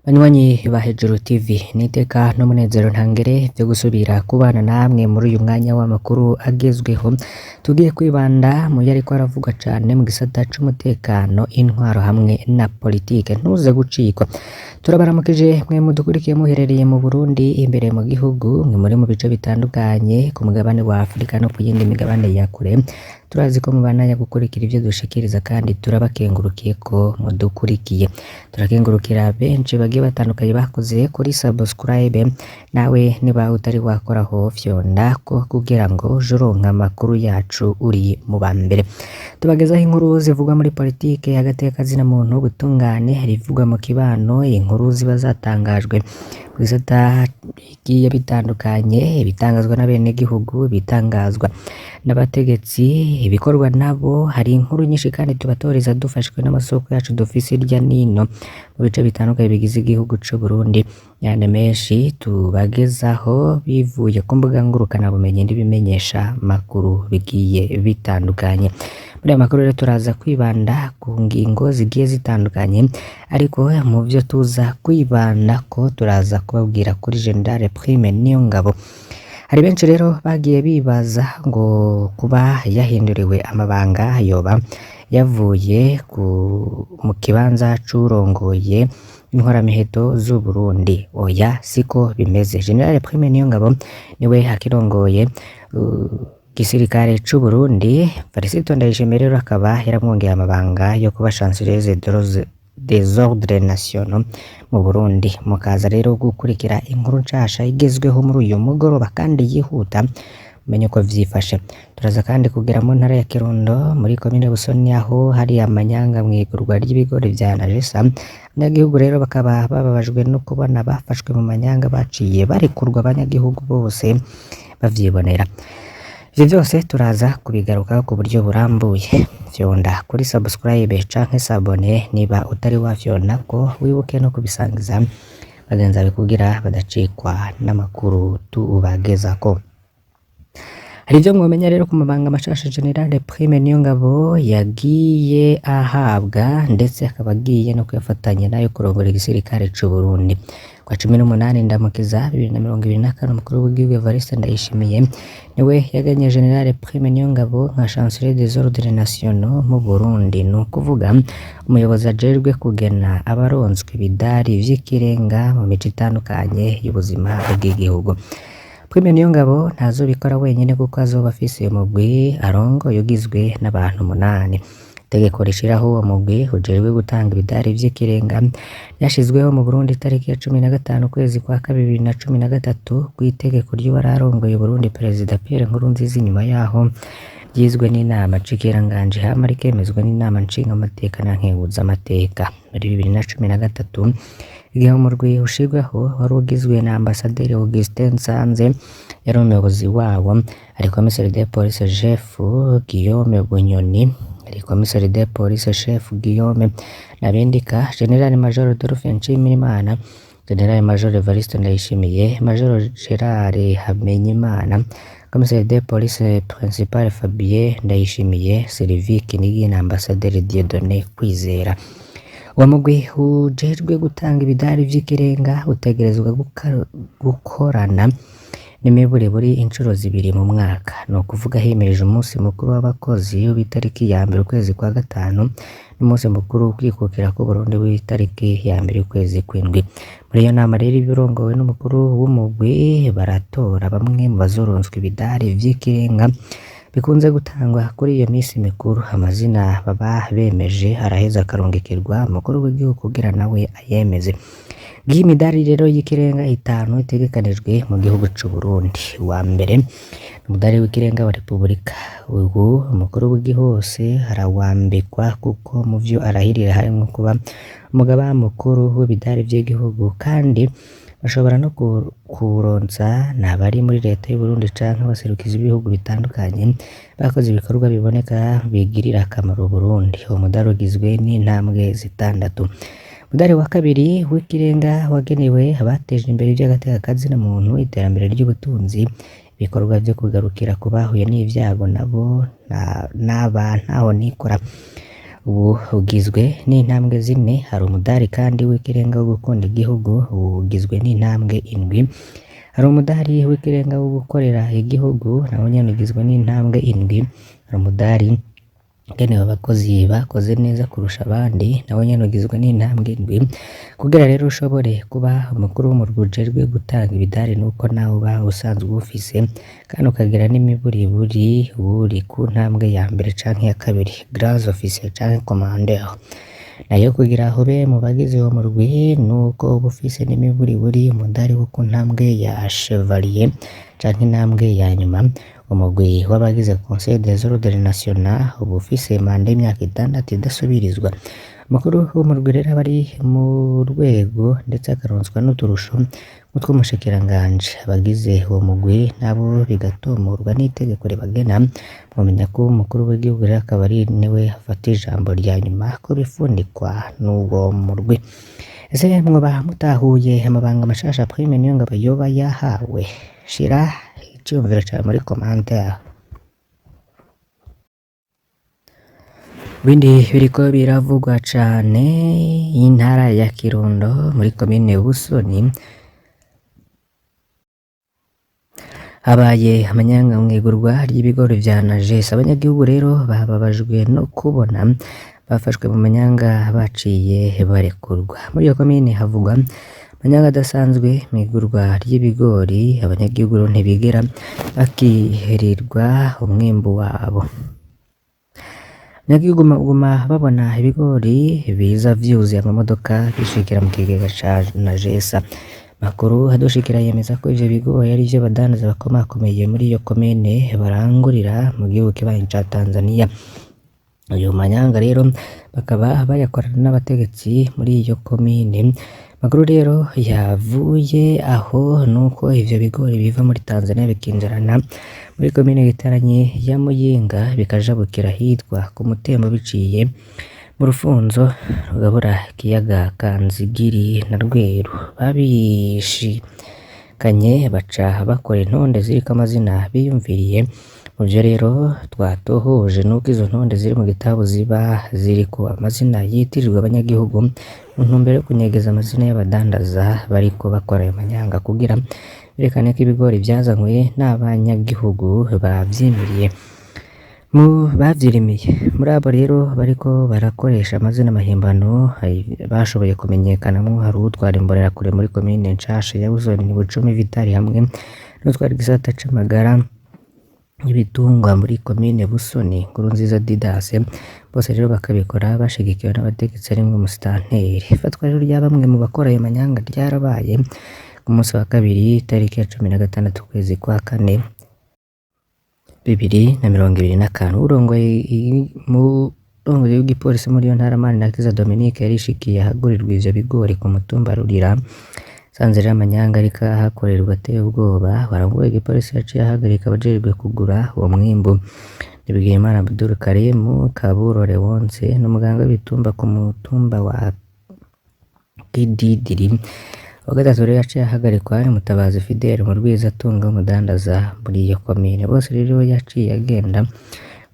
Banywanyi ba Hejuru TV, n'iteka n'umunezero ntangere vyo gusubira kubana namwe muri uyu mwanya w'amakuru agezweho. Tugiye kwibanda mu yariko aravugwa cane mu gisata c'umutekano, intwaro hamwe na politike. Ntuze gucikwa. Turabaramukije mwe mudukurikiye muherereye mu Burundi, imbere mu gihugu, mwe muri mu bice bitandukanye ku mugabane wa Afrika no ku yindi migabane ya kure. Turazi ko mubandanya gukurikira ivyo dushikiriza kandi turabakengurukiye ko mudukurikiye. Turakengurukira benshi bagiye batandukanye bakoze kuri subscribe, nawe niba utari wakoraho fyonda ko kugira ngo uje uronka amakuru yacu uri mu ba mbere. Tubagezaho inkuru zivugwa muri politike, agateka muntu, ubutungane, ibivugwa mu kibano, inkuru ziba zatangajwe mu bisata bigiye bitandukanye, ibitangazwa n'abenegihugu, ibitangazwa n'abategetsi, ibikorwa nabo. Hari inkuru nyinshi kandi tubatoreza dufashwe n'amasoko yacu dufise hirya nino mu bice bitandukanye bigize igihugu c'u Burundi. Yandi menshi tubagezaho bivuye ku mbuga ngurukanabumenyi n'ibimenyesha makuru bigiye bitandukanye. Muri aya makuru rero turaza kwibanda ku ngingo zigiye zitandukanye, ariko mu vyo tuza kwibandako turaza kubabwira kuri General Prime Niyongabo. Hari benshi rero bagiye bibaza ngo kuba yahinduriwe amabanga yoba yavuye mu kibanza c'urongoye inkoramiheto z'u Burundi. Oya, siko bimeze. General Prime Niyongabo niwe akirongoye gisirikare c'u Burundi. Felicite Ndayishimiye rero akaba yaramwongeye amabanga yo kuba chancelier des ordres nationaux mu Burundi. Mukaza rero gukurikira inkuru nshasha igezweho muri uyu mugoroba kandi yihuta, umenye uko vyifashe. Turaza kandi kugera mu ntara ya Kirundo muri komine Busoni, aho hari amanyanga mw'igurwa ry'ibigori vya Najesa. Abanyagihugu rero bakaba bababajwe no kubona bafashwe mu manyanga baciye barekurwa, abanyagihugu bose bavyibonera. Ivyo vyose turaza kubigarukaho ku buryo burambuye. Fyonda kuri subscribe canke s'abonner niba utari wafyondako, wibuke no kubisangiza bagenzi bawe kugira badacikwa n'amakuru tubagezako. Hari ivyo mwomenya rero ku mabanga mashasha General Prime Niyongabo yagiye ahabwa, ndetse akaba agiye no kuyafatanya nayo kurongora igisirikare c'u Burundi. Kwa 18 Ndamukiza 2024, umukuru w'igihugu Evariste Ndayishimiye niwe yaganye General Prime Niyongabo nka chancelier des ordres nationaux mu Burundi, ni ukuvuga umuyobozi ajejwe kugena abaronswa ibidari vy'ikirenga mu mico itandukanye y'ubuzima bw'igihugu. Prime Niyongabo ntazobikora wenyene kuko azoba afise umugwi arongoye ugizwe n'abantu umunani. Itegeko rishiraho uwo mugwi ujejwe gutanga ibidari vy'ikirenga ryashizweho mu Burundi itariki ya 15 ukwezi kwa kabiri 2013 kw'itegeko ry'uwararongoye Uburundi Perezida Pierre Nkurunziza, inyuma yaho ryizwe n'inama nshikiranganji hama rikemezwa n'inama nshingamateka na nkenguzamateka. Muri 2013, igihe umurwi ushirwaho, wari ugizwe na Ambasaderi Augustin Nsanze yari umuyobozi wawo, ari Commissaire de Police Chef Guillaume Bunyoni, ari Commissaire de Police Chef Guillaume Nabindika, General Major Adolphe Nshimirimana, General Major Evariste Ndayishimiye, Major Gerard Hamenyimana, Commissaire de Police Principal Fabien Ndayishimiye, Sylvie Kinigi na Ambasaderi Dieudonné Kwizera. Uwo mugwi ujejwe gutanga ibidari vy'ikirenga utegerezwa gukorana n'imiburiburi incuro zibiri mu mwaka, ni ukuvuga himirije umunsi mukuru w'abakozi w'itariki ya mbere ukwezi kwa gatanu n'umunsi mukuru w'ukwikukira k'Uburundi w'itariki ya mbere ukwezi kw'indwi. Muri iyo nama rero ibirongowe n'umukuru w'umugwi, baratora bamwe mu bazoronswa ibidari vy'ikirenga bikunze gutangwa kuri iyo misi mikuru. Amazina baba bemeje araheza akarungikirwa umukuru w'igihugu kugira nawe ayemeze. Ngiyi imidari rero y'ikirenga itanu itegekanijwe mu gihugu c'u Burundi. Uwa mbere ni umudari w'ikirenga wa Repubulika. Ubu umukuru w'igihugu hose arawambikwa kuko mu vyo arahirira harimwo kuba umugaba mukuru w'ibidari vy'igihugu, kandi bashobora no kuwuronsa n'abari muri leta y'u Burundi canke abaserukizi b'ibihugu bitandukanye bakoze ibikorwa biboneka bigirira akamaro Uburundi. Uwo mudari ugizwe n'intambwe zitandatu. Umudari wa kabiri w'ikirenga wagenewe abateje imbere ivy'agateka kazina muntu, iterambere ry'ubutunzi, ibikorwa vyo kugarukira ku bahuye n'ivyago nabo n'aba ntaho nikora. Ubu ugizwe n'intambwe zine. Hari umudari kandi w'ikirenga wo gukunda igihugu, ubu ugizwe n'intambwe indwi. Hari umudari w'ikirenga wo gukorera igihugu, nawo nyene ugizwe n'intambwe indwi. Hari umudari ugenewe abakozi bakoze neza kurusha abandi, nawo nyene ugizwe n'intambwe indwi. Kugira rero ushobore kuba umukuru w'umurwi ujejwe gutanga ibidari nuko nawe uba usanzwe uwufise kandi ukagira n'imiburiburi uri ku ntambwe ya mbere canke ya kabiri, Grand Officier canke Commandeur. Nayo kugira ube mu bagize uwo murwi nuko uba ufise n'imiburiburi umudari wo ku ntambwe ya Chevalier canke intambwe ya nyuma. Umugwi w'abagize Conseil des Ordres Nationaux uba ufise manda y'imyaka 6 idasubirizwa. Umukuru w'umurwi rero aba ari mu rwego ndetse akaronswa n'uturusho nk'utw'umushikiranganji. Abagize uwo mugwi nabo bigatomorwa n'itegeko ribagena. Mwomenya ko umukuru w'igihugu rero akaba ari niwe afata ijambo rya nyuma ko bifundikwa n'uwo murwi. Ese mwoba mutahuye amabanga mashasha Prime Niyongabo yoba yahawe? Shira iciyumviro cawe muri commentaire. Bindi biriko biravugwa cane, intara ya Kirundo muri komine Busoni habaye amanyanga mw'igurwa ry'ibigori vya Najesi. Abanyagihugu rero bababajwe no kubona bafashwe mu manyanga baciye barekurwa. Muri iyo komine havugwa amanyanga adasanzwe mw'igurwa ry'ibigori, abanyagihugu rero ntibigera bakihirirwa umwimbu wabo. Abanyagihugu baguma babona ibigori biza vyuzuye amamodoka bishikira mu kigega ca Najesa. Makuru adushikira yemeza ko ivyo bigori ari ivyo abadandaza bakomakomeye muri iyo komine barangurira mu gihugu kibanyi ca Tanzania. Ayo manyanga rero bakaba bayakorana n'abategetsi muri iyo komine. Makuru rero yavuye aho nuko ivyo bigori biva muri Tanzania bikinjirana muri komine Giteranyi ya Muyinga bikajabukira ahitwa ku Mutembo biciye mu rufunzo rugabura ikiyaga Kanzigiri na Rweru. Babishikanye baca bakora intonde ziriko amazina biyumviriye. Mu vyo rero twatohoje nuko izo ntonde ziri mu gitabo ziba ziriko amazina yitirirwa abanyagihugu mu ntumbero yo kunyegeza amazina y'abadandaza bariko bakora ayo manyanga kugira berekane ko ibigori vyazanywe n'abanyagihugu bavyimiriye mu bavyirimiye. Muri abo rero bariko barakoresha amazina mahimbano bashoboye kumenyekanamwo hari uwutwara imbonerakure muri komine nshasha ya Busoni Bucumi Vitali hamwe n'utwara igisata c'amagara y'ibitungwa muri komine Busoni Nkurunziza Didas. Bose rero bakabikora bashigikiwe n'abategetsi harimwo umusitanteri. Ifatwa rero rya bamwe mu bakora ayo manyanga ryarabaye ku munsi wa kabiri tariki ya 16 ukwezi kwa kane 2025. Uwurongoye w'igipolisi muri iyo ntara Manirakiza Dominique yarishikiye ahagurirwa ivyo bigori ku mutumba Rurira. Asanze rero amanyanga ariko ahakorerwa ateye ubwoba, uwarongoye igipolisi yaciye ahagarika abajejwe kugura uwo mwimbu. Nibigiyimana Abdul Karim, Kaburo Leonce n'umuganga w'ibitumba ku mutumba wa Kididiri. Uwa gatatu rero yaciye ahagarikwa ni Mutabazi Fidele Murwizatunga w'umudandaza muri iyo komine. Bose rero yaciye agenda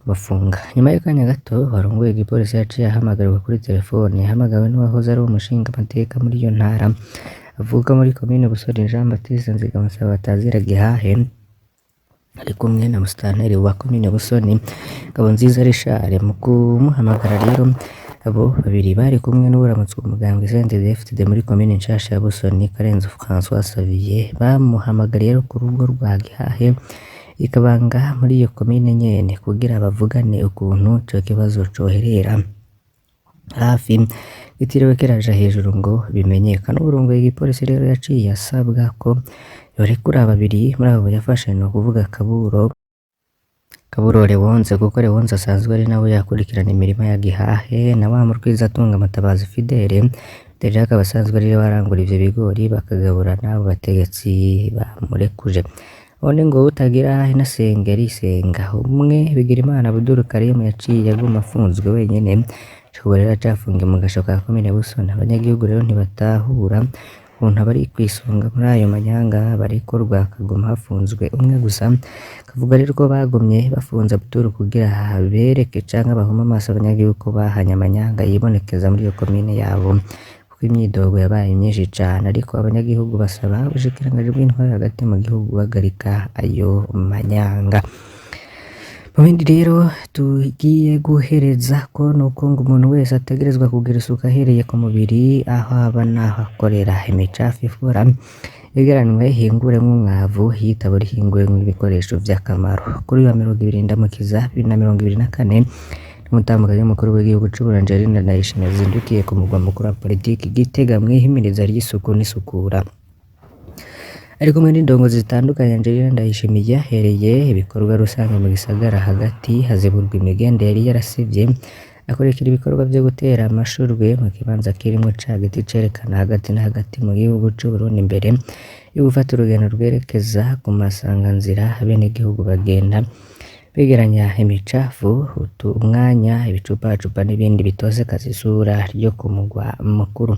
kubafunga. Nyuma y'akanya gato uwarongoye igipolisi yaciye ahamagarirwa kuri telefone, yahamagawe n'uwahoze ari umushingamateka muri iyo ntara avuka muri komine Busoni Jean Baptiste Nzigamasabo Batazira Gihahe, ari kumwe na musitanteri wa komine Busoni Ngabonziza Richard. Mu kumuhamagara rero abo babiri bari kumwe n'uwuramutswa umugambwe CNDD-FDD muri komine nshasha ya Busoni Karenzo François Xavier, bamuhamagariye rero ku rugo rwa Gihahe ikabanga muri iyo komine nyene kugira bavugane ukuntu ico kibazo coherera hafi kitiriwe kiraja hejuru ngo bimenyekane. Uwurongoye igipolisi rero yaciye asabwa ko yorekura babiri muri abo yafashe, ni ukuvuga Kaburo Leonce kuko Leonce asanzwe ari nawe yakurikirana imirima ya Gihahe na wa Murwizatunga Mutabazi Fidele. Fidele akaba asanzwe ari we arangura ivyo bigori bakagabura n'abo bategetsi bamurekuje. Ubundi ngo utagira inasenge arisenga. Umwe Bigirimana Abdul Karim yaciye aguma afunzwe wenyene, ubu rero acafungiwe mu gasho ka komine Busoni. Abanyagihugu rero ntibatahura Ukuntu abari kw'isonga muri ayo manyanga barekurwa hakaguma hafunzwe umwe gusa. Kavuga rero ko bagumye bafunze Abdul kugira bereke canke bahume amaso abanyagihugu ko bahanye amanyanga yibonekeza muri iyo komine yabo, kuko imyidogo yabaye myinshi cane. Ariko abanyagihugu basaba ubushikiranganji bw'intwaro hagati mu gihugu guhagarika ayo manyanga. Mu bindi rero tugiye guhereza ko nuko ngo umuntu wese ategerezwa kugira isuku ahereye ku mubiri, aho aba n'aho akorera. Imicafu ifura yegeranwe ihinguremwo umwavu, yitabure ihinguremwo ibikoresho vy'akamaro. Kuri uyu wa 20 Ndamukiza 2024, umutambukanyi w'umukuru w'igihugu c'Uburundi Angelina Ndayishimiye yazindukiye ku mugwa mukuru wa politiki Gitega mw'ihimiriza ry'isuku n'isukura. Ari kumwe n'indongozi zitandukanye, Angelina Ndayishimiye yahereye ibikorwa rusange mu gisagara hagati, haziburwa imigende yari yarasivye, akurikira ibikorwa vyo gutera amashurwe mu kibanza kirimwo ca giti cerekana hagati na hagati mu gihugu c'Uburundi, imbere yo gufata urugendo rwerekeza ku masanganzira abenegihugu bagenda begeranya imicafu, umwanya, ibicupacupa n'ibindi bitosekaza isura ryo ku mugwa mukuru.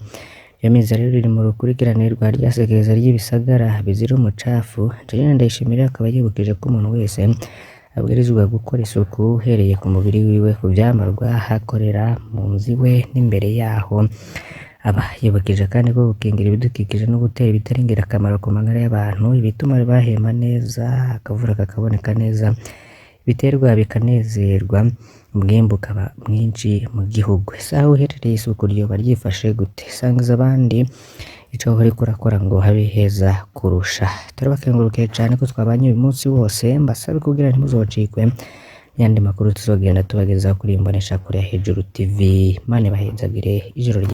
Iyo myiza rero iri mu rukurikirane rwa rya sekeza ry'ibisagara bizira umucafu. Angelina Ndayishimiye akaba yibukije ko umuntu wese abwirizwa gukora isuku uhereye ku mubiri wiwe, ku vyambarwa, aho akorera, mu nzu iwe n'imbere yaho. Aba yibukije kandi ko gukingira ibidukikije no gutera ibitari ingirakamaro ku magara y'abantu, ibituma bahema neza, akavura kakaboneka neza, ibiterwa bikanezerwa, umwimbu ukaba mwinshi mu gihugu. Ese aho uherereye isuku ryoba ryifashe gute? Sangiza abandi ico uriko urakora ngo habe heza kurusha. Turabakengurukiye cane ko twabanye uyu munsi wose, mbasabe kugira ntimuzocikwe n'ayandi makuru tuzogenda tubagezaho kuri iyi mboneshakure ya Hejuru TV. Imana ibahezagire, ijoro ryiza.